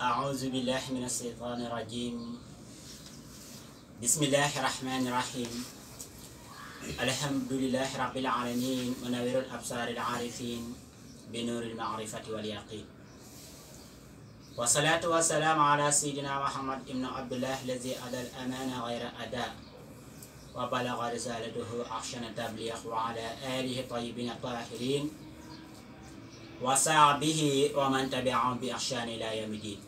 أعوذ بالله من الشيطان الرجيم. بسم الله الرحمن الرحيم. الحمد لله رب العالمين منور الأبصار العارفين بنور المعرفة واليقين، والصلاة والسلام على سيدنا محمد ابن عبد الله الذي أدى الأمانة غير أداء وبلغ رسالته أحسن تبليغ، وعلى آله الطيبين الطاهرين وصحبه ومن تبعهم بإحسان إلى يوم الدين.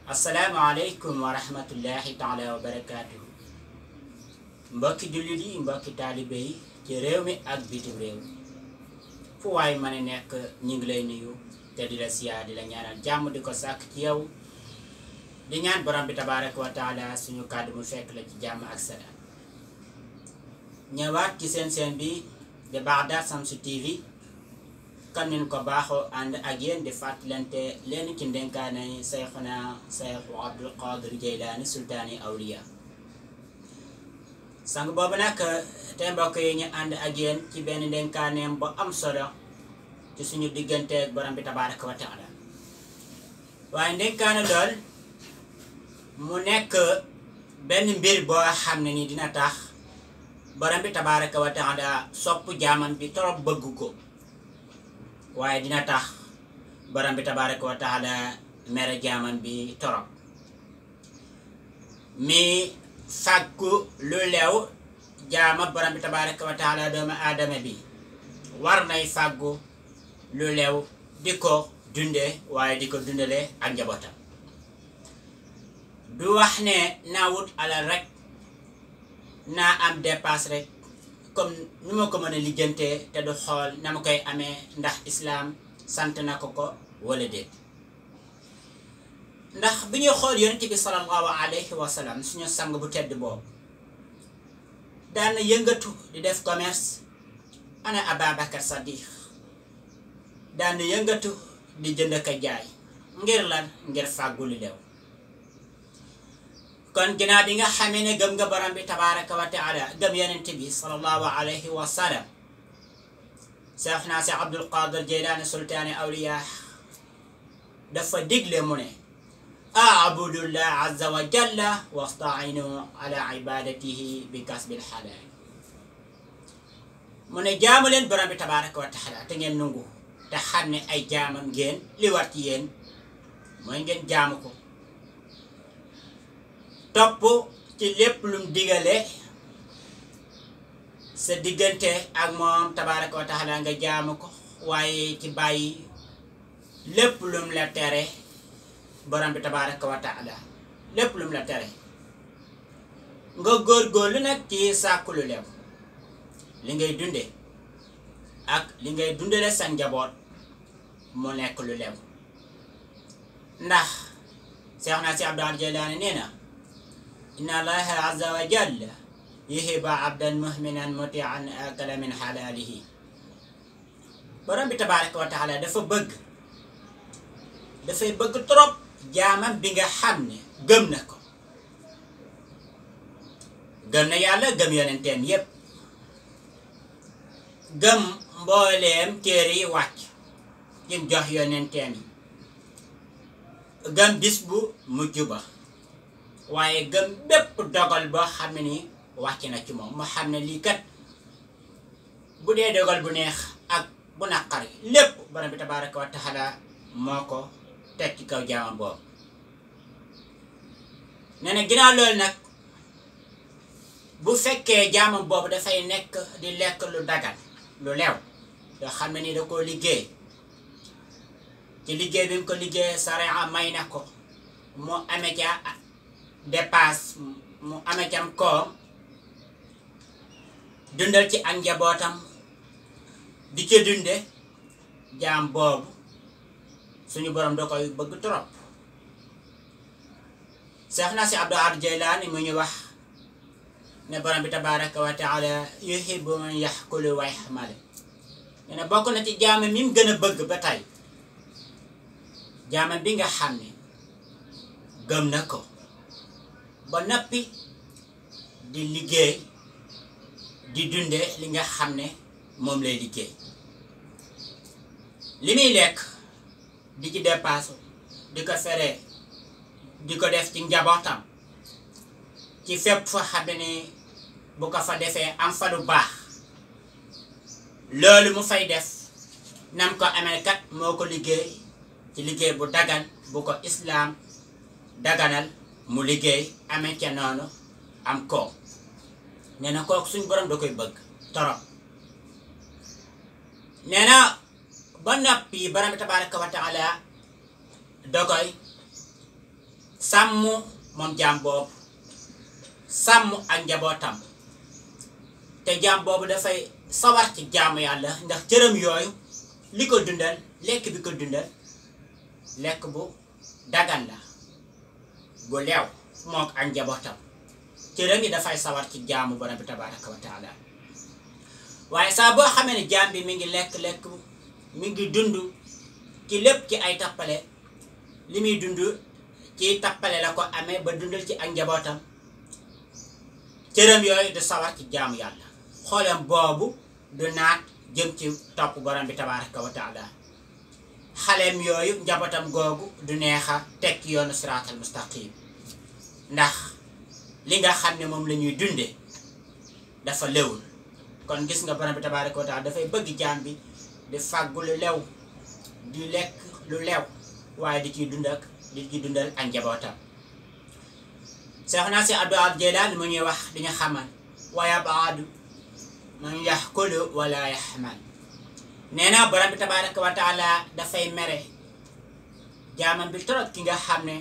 السلام عليكم ورحمة الله تعالى وبركاته. mbokki jullit yi, mbokki taalibe yi ci réew mi ak bitim réew, fu waay mën a nekk ñu ngi lay nuyu te di la siyaar, di la ñaanal jàmm, di ko sàkk ci yow, di ñaan borom bi tabaaraka wa taala suñu kàddu mu fekk la ci jàmm ak salaam. ñëwaat ci seen bi di Baghdad Shamsu TV, kan nin ko baaxoo ànd ak yéen di fàttalante leen ci ndenkaane Seyxuna Seexu Abdul Qaadir Jeylaani sultaani awliya. sang boobu nag te mbokk yi ñu ànd ak yéen ci benn ndenkaaneem bu am solo ci suñu digganteeg borom bi tabaaraka wa taala. waaye ndenkaane lool mu nekk benn mbir boo xam ne ni dina tax borom bi tabaaraka wa taala sopp jaamam bi torop bëgg ko, waaye dina tax borom bi tabaaraka wa taala mere jaamam bi torop. mi fàggu lu leew jaama borom bi tabaaraka wa taala doomu aadama bi war nay fàggu lu leew di ko dunde, waaye di ko dundale ak njabootam. du wax ne naa wut alal rek, naa am dépasse rek comme nu ma ko mën a lijjantee, te du xool na ma koy amee ndax islaam sant na ko ko wala déet. ndax bi ñuy xool yonent bi sallallahu alayhi wa sallam, suñu sang bu tedd boobu daan na yëngatu di def commerce. ana Ababakar Sadiq daan na yëngatu di jënd ka jaay, ngir lan? ngir fàggu lu lew. kon ginnaaw bi nga xamee ne gëm nga borom bi tabaaraka wa taala, gëm yonent bi sallallahu alayhi wa sallam, Seexna si Abdul Qaadir Jeylaani sultaani awliya dafa digle mu ne a'budullah azza wa jalla wasta'inu ala ibadatihi bi kasbil halal. mu ne jaamu leen borom bi tabaaraka wa taala te ngeen nungu te xam ne ay jaamam ngeen, li war ci yéen mooy ngeen jaamu ko, topp ci lépp lum digale sa diggante ak moom tabaaraka wa taala nga jaamu ko, waaye ci bàyyi lépp lum la tere borom bi tabaaraka wa taala, lépp lum la tere nga góorgóorlu nag ci sàkku lu lew, li ngay dunde ak li ngay dundale sa njaboot mu nekk lu lew. ndax Seexna si Abdul Jeylaani nee na inna allaha azza wa jalla yuhibbu abdan mu'minan muti'an akala min halalihi. borom bi tabaaraka wa taala dafay bëgg trop jaamam bi nga xam ne gëm na ko, gëm na yàlla, gëm yonenteem yépp, gëm mbooleem téere yi wàcc yim jox yonenteem yi, gëm bis bu mujj ba, waaye gëm bépp dogal boo xam ne ni wàcc na ci moom. mu xam ne lii kat bu dee dogal bu neex ak bu naqari lépp borom bi tabaaraka wa taala moo ko teg ci kaw jaamam boobu. nee na ginnaaw loolu nag bu fekkee jaamam boobu dafay nekk di lekk lu dagan lu lew, yoo xam ne ni da koo liggéey, ci liggéey bi mu ko liggéey sariya may na ko mu amee ca dépasse, mu amee cam koom, dundal ci ak njabootam di ca dunde, jaam boobu suñu borom da koy bëgg trop. Seexna si Abdul Qaadir Jeylaani mu ñu wax ne borom bi tabaaraka wa taala yuhibbu man yaxkulu wa yaxmal. nee na bokk na ci jaamam mi mu gën a bëgg ba tey jaamam bi nga xam ne gëm na ko ba nappi di liggéey di dunde li nga xam ne moom lay liggéey, li muy lekk di ci dépasse di ko fere di ko def ci njabootam ci fépp fa xam ne bu ko fa defee am fa lu baax loolu mu fay def nam ko amee kat moo ko liggéey ci liggéey bu dagan bu ko islaam daganal mu liggéey amee ca noonu am koom nee na kooku suñ borom da koy bëgg torop nee na ba noppi borom bi tabaraka wa taala da koy sàmm moom jaam boobu sàmm ak njabootam te jaam boobu dafay sawar ci jaamu yàlla ndax cëram yooyu li ko dundal lekk bi ko dundal lekk bu dagan la bu leew mook ak njabootam cëram yi dafay sawar ci jaamu borom bi tabaraka wa taala waaye saa boo xamee ne jaam bi mi ngi lekk mi ngi dund ci lépp ci ay tappale li muy dund ci tappale la ko amee ba dundal ci ak njabootam cëram yooyu du sawar ci jaamu yàlla xoolam boobu du naat jëm ci topp borom bi tabaraka wa taala xaleem yooyu njabootam googu du neexa teg ci yoonu siraatal mustaqim ndax li nga xam ne moom la ñuy dunde dafa lewul kon gis nga borom bi tabaraka wa taala dafay bëgg jaam bi di fàggu lu lew di lekk lu lew waaye di ciy dundal ak njabootam Seexna si Abdul Jeylaani mu ñuy wax di ñu xamal wa yabaadu man yaxkulu wala yaxmal nee na borom bi tabaraka wa taala dafay mere jaamam bi torop ki nga xam ne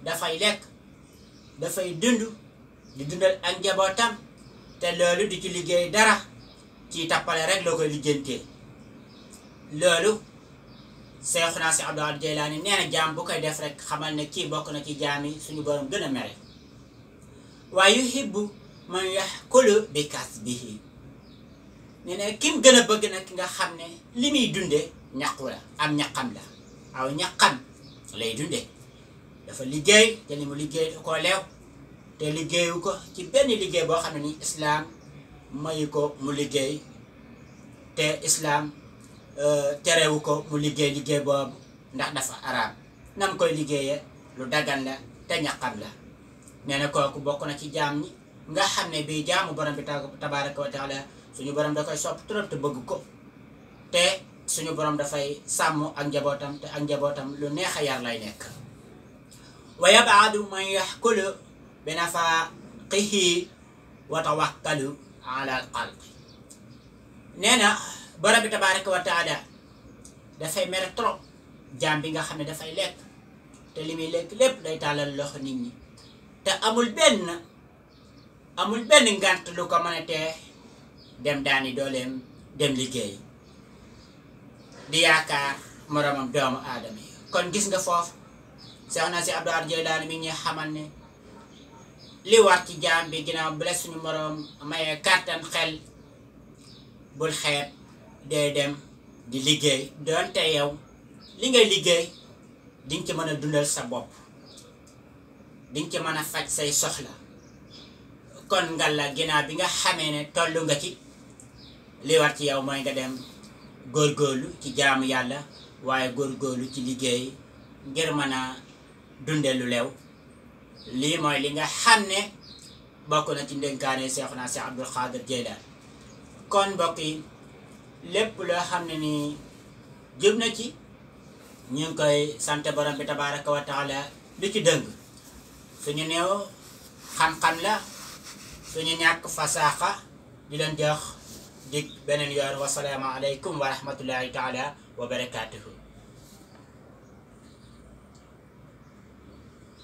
dafay lekk dafay dund di dundal ak njabootam te loolu di ci liggéey dara ci tappale rek la koy lijjantee loolu Seexna si Abdul Jeylaani nee na jaam bu koy def rek xamal ne kii bokk na ci jaam yi suñu borom gën a mere waaye yuhibbu man yaxkulu bi kasbihi nee na kim gën a bëgg nag ki nga xam ne li muy dunde ñaqu la am ñaqam la aw ñaqam lay dunde dafa liggéey te li mu liggéey da koo leew te liggéeyu ko ci benn liggéey boo xam ne ni islaam mayu ko mu liggéey te islaam terewu ko mu liggéey boobu ndax dafa araam nam koy liggéeyee lu dagan la te ñaqam la nee na kooku bokk na ci jaam ñi nga xam ne bii jaamu borom bi tabaraka wa taala suñu borom da koy sopp trop te bëgg ko te suñu borom dafay sàmm ak njabootam te ak njabootam lu neex a yar lay nekk wa yabaadu man yaxkulu bi nafaqihi wa tawakkalu ala al qalbi nee na borom bi tabaraka wa taala dafay mere trop jaam bi nga xam ne dafay lekk te li muy lekk lépp day tàllal loxo nit ñi te amul benn ngant lu ko mën a tee dem daani dooleem dem liggéey di yaakaar moromam doomu aadama yi kon gis nga foofu Seexna si Abdul Jeylaani mi ñuy xamal ne li war ci jaam bi ginnaaw bu la suñu moroom mayee kàttan xel bul xeeb dee dem di liggéey doonte yow li ngay liggéey dinga ci mën a dundal sa bopp dinga ci mën a faj say soxla kon ngalla ginnaaw bi nga xamee ne tollu nga ci li war ci yow mooy nga dem góorgóorlu ci jaamu yàlla waaye góorgóorlu ci liggéey ngir mën a dunde lu lew lii mooy li nga xam ne bokk na ci ndénkaane Seexna si Abdul Xaadir Jeylaani kon mbokk yi lépp loo xam ne ni jëm na ci ñu ngi koy sant borom bi tabaraka wa taala lu ci dëng suñu néew xam-xam la suñu ñàkk fasaaxa di leen jox dig beneen yoon wasalaamu aleykum wa rahmatullahi taala wa barakatuhu